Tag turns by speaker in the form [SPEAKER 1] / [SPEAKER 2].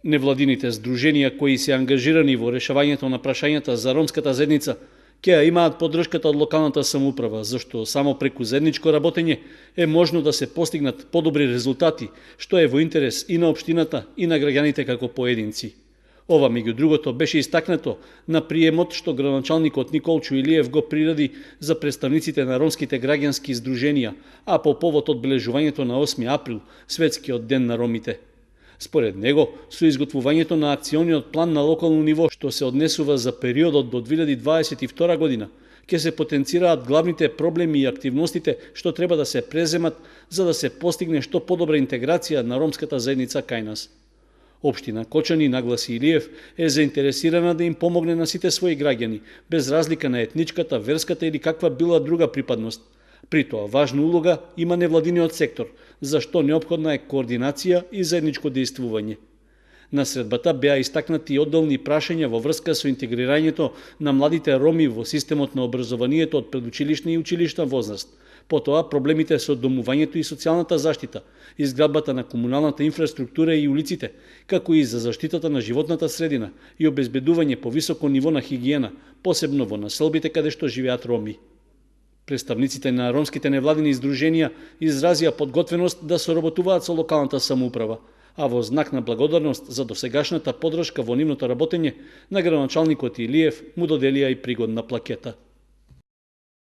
[SPEAKER 1] Невладините здруженија кои се ангажирани во решавањето на прашањата за ромската заедница ќе имаат поддршката од локалната самоуправа, зашто само преку заедничко работење е можно да се постигнат подобри резултати, што е во интерес и на општината и на граѓаните како поединци. Ова, меѓу другото, беше истакнато на приемот што градоначалникот Николчо Илиев го приреди за представниците на ромските граѓански здруженија, а по повод одбележувањето на 8 април, светскиот ден на ромите. Според него, со изготвувањето на акциониот план на локално ниво, што се однесува за периодот до 2022 година, ќе се потенцираат главните проблеми и активностите што треба да се преземат за да се постигне што подобра интеграција на ромската заедница кај нас. Општина Кочани, нагласи Илиев, е заинтересирана да им помогне на сите своји граѓани, без разлика на етничката, верската или каква била друга припадност. При тоа важна улога има невладиниот сектор, зашто неопходна е координација и заедничко дејствување. На средбата беа истакнати и одделни прашања во врска со интегрирањето на младите роми во системот на образованието од предучилишна и училишна возраст. Потоа проблемите со домувањето и социјалната заштита, изградбата на комуналната инфраструктура и улиците, како и за заштитата на животната средина и обезбедување по високо ниво на хигиена, посебно во населбите каде што живеат роми. Представниците на ромските невладини здруженија изразија подготвеност да соработуваат со локалната самоуправа, а во знак на благодарност за досегашната поддршка во нивното работење, на градоначалникот Илиев му доделија и пригодна плакета.